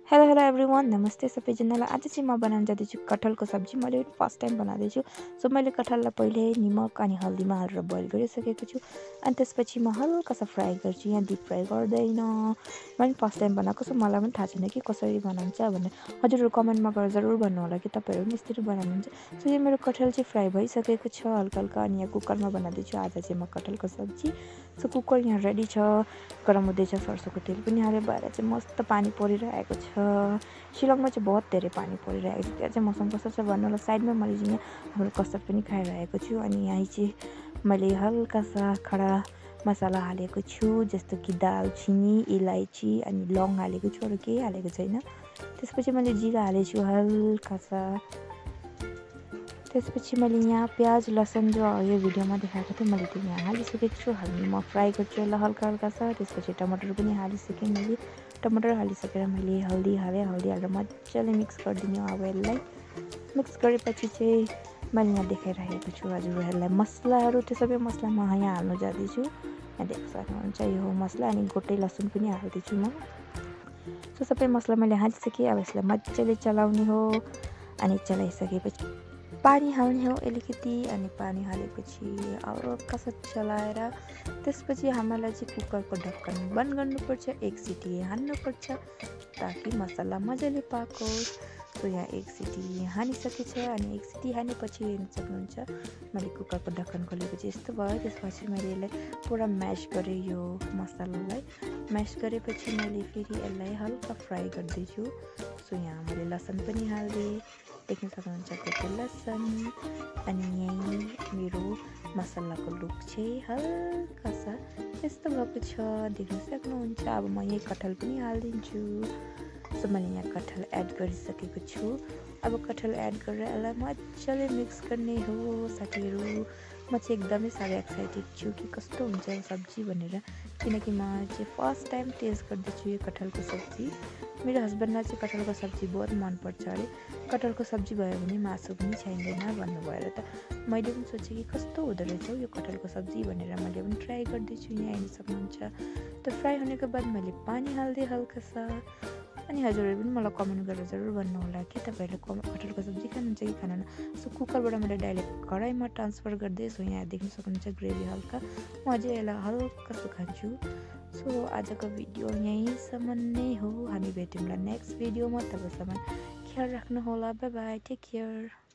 Hello hello everyone, नमस्ते सबैजनालाई। आज चाहिँ म बनाउन जाँदैछु कटहलको सब्जी। मैले फर्स्ट टाइम बनाउँदैछु। सो मैले कटहललाई पहिले निमक अनि हल्दीमा हालेर बोइल गरिसकेको छु अनि त्यसपछि म हल्का सा फ्राई गर्छु। यहाँ डिप फ्राई गर्दैन। मैले फर्स्ट टाइम बनाएको, सो मलाई पनि थाहा छैन कि कसरी बनाउँछ भनेर। हजुरहरू कमेन्टमा गएर जरुर भन्नु होला कि तपाईँहरू पनि यसरी बनाउनुहुन्छ। सो यो मेरो कटहल चाहिँ फ्राई भइसकेको छ हल्का हल्का, अनि यहाँ कुकरमा बनाउँदैछु आज चाहिँ म कटहलको सब्जी। सो कुकर यहाँ रेडी छ, गरम हुँदैछ, सरसोको तेल पनि हाल्यो, भएर चाहिँ मस्त पानी परिरहेको छ। शिलङमा चाहिँ बहुत धेरै पानी परिरहेको छ। त्यहाँ चाहिँ मौसम कस्तो छ भन्नु होला। साइडमा मैले चाहिँ यहाँ हाम्रो कस्टर्ड पनि खाइरहेको छु। अनि यहाँ चाहिँ मैले हल्का सा खडा मसला हालेको छु, जस्तो कि दालचिनी, इलायची अनि लौङ हालेको छु, अरू केही हालेको छैन। त्यसपछि मैले जिरा हालेछु हल्का सा। त्यसपछि मैले यहाँ प्याज लसुन जो यो भिडियोमा देखाएको थिएँ मैले त्यो यहाँ हालिसकेको छु। म फ्राई गर्छु यसलाई हल्का हल्का सा। त्यसपछि टमाटर पनि हालिसकेँ मैले। टमाटर हालिसकेर मैले हल्दी हालेर मजाले मिक्स गरिदिने हो। अब यसलाई मिक्स गरेपछि चाहिँ मैले यहाँ देखाइरहेको छु हजुरहरूलाई मसलाहरू। त्यो सबै मसला म यहाँ हाल्नु जाँदैछु। यहाँ देख्न सक्नुहुन्छ यो हो मसला, अनि गोटै लसुन पनि हाल्दैछु म। सो सबै मसला मैले हालिसकेँ। अब यसलाई मजाले चलाउने हो। अनि चलाइसकेपछि पानी हाल्ने हो अलिकति, अनि पानी हालेपछि हल्का सा चलाएर त्यसपछि हामीलाई चाहिँ कुकरको ढक्कन बन्द गर्नुपर्छ। एक सिटी हान्नुपर्छ ताकि मसला मजाले पाकोस्। सो यहाँ एक सिटी हानिसकेछ, अनि एक सिटी हानेपछि हेर्न सक्नुहुन्छ मैले कुकरको ढक्कन खोलेपछि यस्तो भयो। त्यसपछि मैले यसलाई पुरा म्यास गरेँ, यो मसलालाई म्यास गरेपछि मैले फेरि यसलाई हल्का फ्राई गर्दैछु। सो यहाँ मैले लसुन पनि हालिदिएँ, देख्न सक्नुहुन्छ त्यो लसुन। अनि यहीँ मेरो मसलाको लुक चाहिँ हल्का सा यस्तो भएको छ, देख्न सक्नुहुन्छ। अब म यही कटहल पनि हालिदिन्छु। सो मैले यहाँ कटहल एड गरिसकेको छु। अब कटहल एड गरेर यसलाई मजाले मिक्स गर्ने हो साथीहरू। म चाहिँ एकदमै साह्रै एक्साइटेड छु कि कस्तो हुन्छ यो सब्जी भनेर, किनकि म चाहिँ फर्स्ट टाइम टेस्ट गर्दैछु यो कटहलको सब्जी। मेरो हस्बेन्डलाई चाहिँ कटहलको सब्जी बहुत मनपर्छ अरे। कटहलको सब्जी भयो भने मासु पनि चाहिँदैन भन्नु भएर त मैले पनि सोचेँ कि कस्तो हुँदो रहेछ यो कटहलको सब्जी भनेर मैले पनि ट्राई गर्दैछु। यहाँ हेर्न सक्नुहुन्छ। त्यो फ्राई हुनेको बाद मैले पानी हालिदिएँ हल्का सा। अनि हजुरहरू पनि मलाई कमेन्ट गरेर जरुर भन्नु होला कि तपाईँहरूले कटहलको सब्जी खानुहुन्छ कि खानुहुन्न। सो कुकरबाट मैले डाइरेक्ट कराईमा ट्रान्सफर गर्दै। सो यहाँ देख्न सक्नुहुन्छ ग्रेभी हल्का, म अझै यसलाई हल्का सुखान्छु। सो आजको भिडियो यहीँसम्म नै हो। हामी भेट्यौँला नेक्स्ट भिडियोमा। तबसम्म ख्याल राख्नु होला। Bye bye, take care.